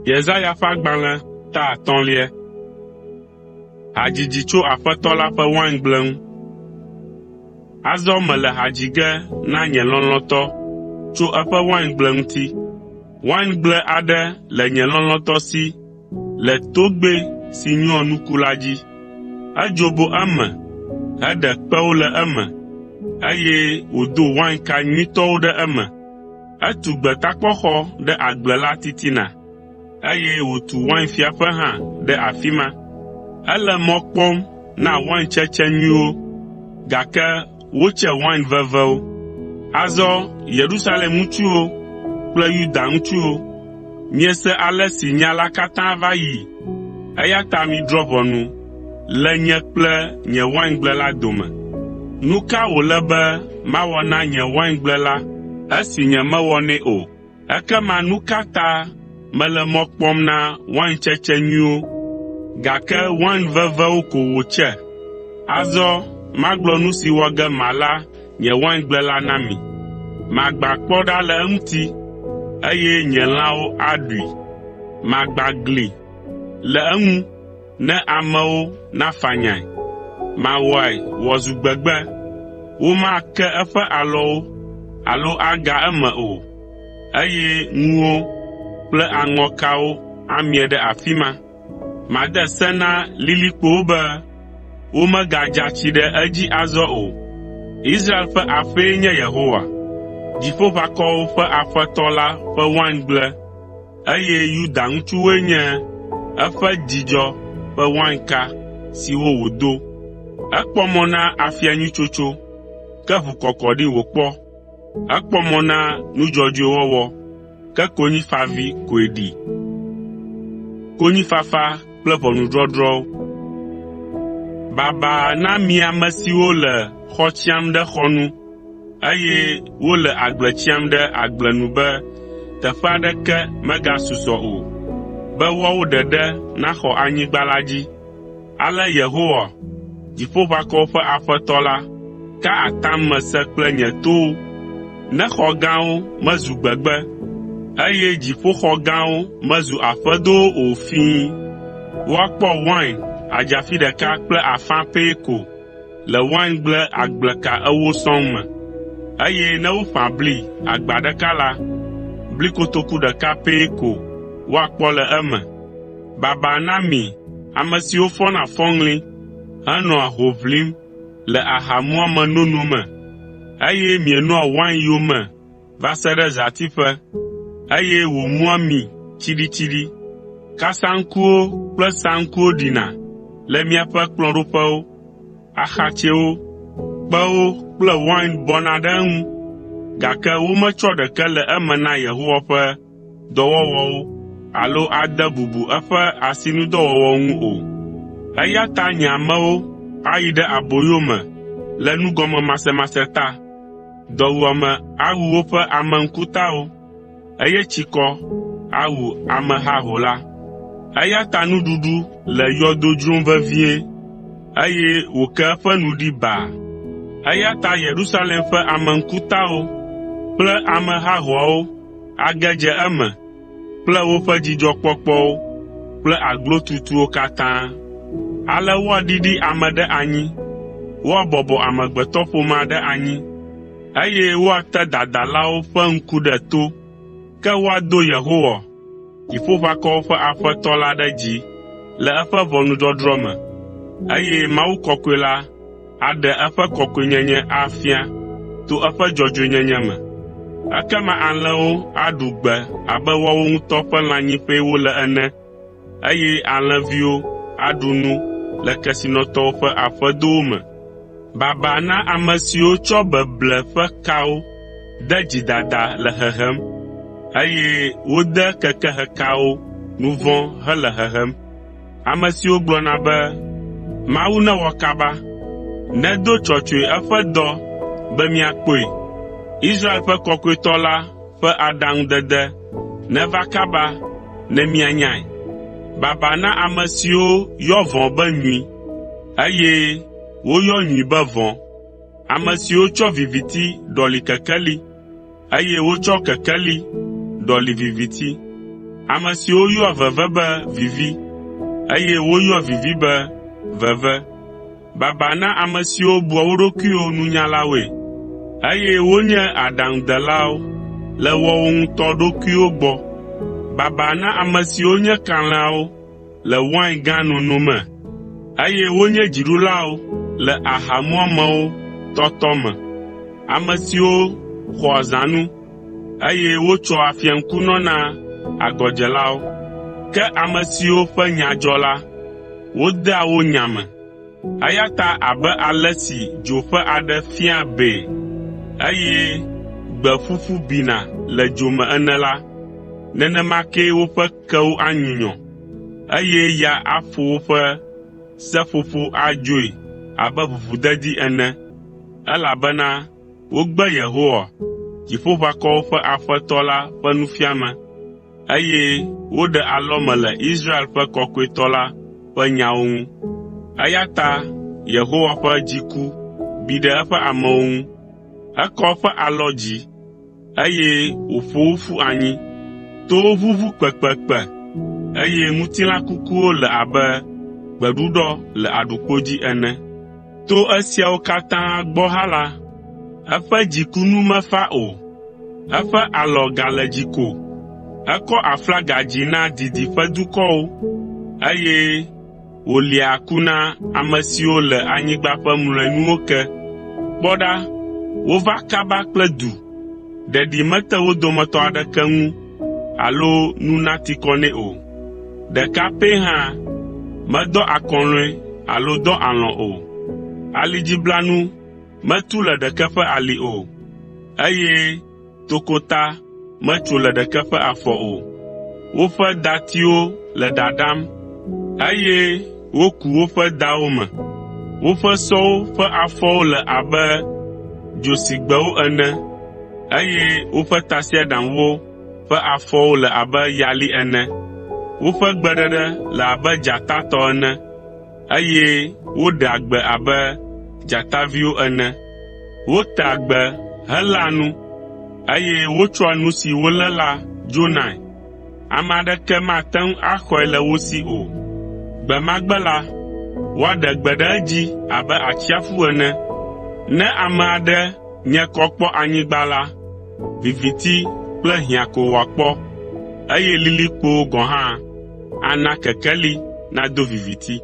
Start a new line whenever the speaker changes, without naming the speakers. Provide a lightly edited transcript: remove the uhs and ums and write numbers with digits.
Yesaya ƒe agbalẽ ta etɔ̃lia. Hadzidzi tso Aƒetɔ la ƒe waingble ŋu. Azɔ mele ha dzi ge na nye lɔlɔ̃tɔ tso eƒe waingble ŋuti. Waingble aɖe le nye lɔlɔ̃tɔ si le togbɛ si nyoa nuku la dzi. Edzobo eme heɖe kpewo le eme, eye wòdo wainka nyuitɔwo ɖe eme. Etu gbetakpɔxɔ ɖe agble la titina, eye wòtu wainfiaƒe hã ɖe afi ma. Ele mɔ kpɔm na waintsetse nyuiwo, gake wotse wain vevewo. Azɔ Yerusalem ŋutsuwo kple Yuda ŋutsuwo, miese ale si nya la katã va yii, eya ta midrɔ̃ ʋɔnu le nye kple nye waingble la dome. Nu ka wòle be mawɔ na nye waingble la esi nyemewɔ nɛ o? Ekema nu ka ta mele mɔ kpɔm na waintsetse nyuiwo, gake wain vevewo ko wòtse? Azɔ magblɔ nu si wɔ ge mala nye waingble la na mi. Magbã kpɔ ɖa le eŋuti, eye nye lãwo aɖui. Magbã gli le eŋu ne amewo nafanyae. Mawɔe wòazu gbegbe, womake eƒe alɔwo alo aga eme o, eye ŋuwo kple aŋɔkawo amie ɖe afi ma. Made se na lilikpowo be womegadza tsi ɖe edzi azɔ o. Israel ƒe aƒee nye Yehowa, Dziƒoʋakɔwo ƒe Aƒetɔ la ƒe waingble eye Yuda ŋutsuwoe nye eƒe dzidzɔ ƒe wainka siwo wòdo. Ekpɔ mɔ na afia nyui tsotso, ke ʋukɔkɔɖi wòkpɔ. Ekpɔ mɔ na nu dzɔdzɔe wɔwɔ, ke konyifavi koe ɖi. Konyifafa kple ʋɔnudɔdrɔ̃wo. Baba na mi ame siwo le xɔ tsiam ɖe xɔ nu, eye wole agble tsiam ɖe agble nu be teƒe aɖeke megasusɔ o, be woawo ɖeɖe naxɔ anyigba la dzi. Ale Yehowa, Dziƒoʋakɔwo ƒe Aƒetɔ la, ka atam mese kple nye towo, “Ne xɔ gãwo mezu gbegbe, eye dziƒoxɔ gãwo mezu aƒedowo o fĩi! Woakpɔ wain adzafi ɖeka kple afã pɛ ko le waingble agbleka ewo sɔŋ me, eye ne woƒã bli agba ɖeka la, bli kotoku ɖeka pɛ ko woakpɔ le eme. Baba na mi ame siwo fɔna fɔŋli henɔa ho ʋlim le aha muame nono me, eye mienɔa wain yome va se ɖe zãtiƒe, eye wòmua mi tsiɖitsiɖi. Kasaŋkuwo kple saŋkuwo ɖina le miaƒe kplɔ̃ɖoƒewo, axatsɛwo, kpẽwo kple wain bɔna ɖe eŋu, gake wometsɔ ɖeke le eme na Yehowa ƒe dɔwɔwɔwo alo ade bubu eƒe asinudɔwɔwɔwo ŋu o. Eya ta nye amewo ayi ɖe aboyo me le nugɔmemasemase ta. Dɔwuame awu woƒe ame ŋkutawo, eye tsikɔ awu ame haho la. Eya ta nuɖuɖu le yɔdo dzrom vevie, eye wòke eƒe nu ɖi baa. Eya ta Yerusalem ƒe ame ŋkutawo kple ame hahoawo age dze eme kple woƒe dzidzɔkpɔkpɔwo kple aglotutuwo katã. Ale woaɖiɖi ame ɖe anyi, woabɔbɔ amegbetɔƒomea ɖe anyi, eye woate dadalawo ƒe ŋku ɖe to. Ke woado Yehowa, Dziƒoʋakɔwo ƒe Aƒetɔ la ɖe dzi le eƒe ʋɔnudɔdrɔ̃ me, eye Mawu kɔkɔe la aɖe eƒe kɔkɔenyenye afia to eƒe dzɔdzɔenyenye me. Ekema alẽwo aɖu gbe abe woawo ŋutɔ ƒe lãnyiƒee wole ene, eye alẽviwo aɖu nu le kesinɔtɔwo ƒe aƒedowo me. Baba na ame siwo tsɔ beble ƒe kawo de dzidada le hehem, eye wode kekehekawo nu vɔ̃ hele hehem. Ame siwo gblɔna be, “Mawu newɔ kaba, nedo tsɔtsɔe eƒe dɔ be míakpɔe. Israel ƒe Kɔkɔetɔ la ƒe aɖaŋudede neva kaba ne míanyae.” Baba na ame siwo yɔ vɔ̃ be nyui, eye woyɔ nyui be vɔ̃, ame siwo tsɔ viviti ɖɔli kekeli, eye wotsɔ kekeli ɖɔli viviti. Ame siwo yɔa veve be vivi, eye woyɔa vivi be veve. Baba na ame siwo bua wo ɖokuiwo nunyalawoe, eye wonye aɖaŋudelawo le woawo ŋutɔ ɖokuiwo gbɔ. Baba na ame siwo nye kalẽawo le wain gã nono me, eye wonye dziɖulawo le aha muamewo tɔtɔ me. Ame siwo xɔa zãnu, eye wotsoa afia ŋkunɔ na agɔdzelawo. Ke ame siwo ƒe nya dzɔ la, wodea wo nya me. Eya ta abe ale si dzo ƒe aɖe fiaa bee, eye gbe ƒuƒu bina le dzo me ene la, nenema kee woƒe kewo anyunyɔ, eye ya aƒo woƒe seƒoƒo adzoe abe ʋuʋudedi ene, elabena wogbe Yehowa, Dziƒoʋakɔwo ƒe Aƒetɔ la ƒe nufiame, eye woɖe alɔme le Israel ƒe Kɔkɔetɔ la ƒe nyawo ŋu. Eya ta Yehowa ƒe dziku bi ɖe eƒe amewo ŋu. Ekɔ eƒe alɔ dzi, eye wòƒo wo ƒu anyi. Towo ʋuʋu kpekpekpe, eye ŋutilã kukuwo le abe gbeɖuɖɔ le aɖukpo dzi ene. To esiawo katã gbɔ hã la, eƒe dziku nu mefa o, eƒe alɔ gale dzi ko. Ekɔ aflaga dzi na didiƒedukɔwo, eye wòlia aku na ame siwo le anyigba ƒe mlɔenuwo ke. Kpɔ ɖa, wova kaba kple du, ɖeɖi mete wo dometɔ aɖeke ŋu alo nu nati kɔ nɛ o. Ɖeka pɛ hã medɔ akɔlɔ̃e alo dɔ alɔ̃ o. Alidziblanu metu le ɖeke ƒe ali o, eye tokota metso le ɖeke ƒe afɔ o. Woƒe datiwo le ɖaɖam, eye woku woƒe dawo me. Woƒe sɔwo ƒe afɔwo le abe dzosigbewo ene, eye woƒe tasiaɖamwo ƒe afɔwo le abe yali ene. Woƒe gbeɖeɖe le abe dzata tɔ ene, eye woɖea gbe abe dzataviwo ene. Wotea gbe heléa nu, eye wotsɔa nu si wolé la dzonae. Ame aɖeke mate ŋu axɔe le wo si o. Gbe ma gbe la, woaɖe gbe ɖe edzi abe atsiaƒu ene. Ne ame aɖe nye kɔ kpɔ anyigba la, viviti kple hiã ko wòakpɔ, eye lilikpowo gɔ̃ hã ana kekeli nado viviti.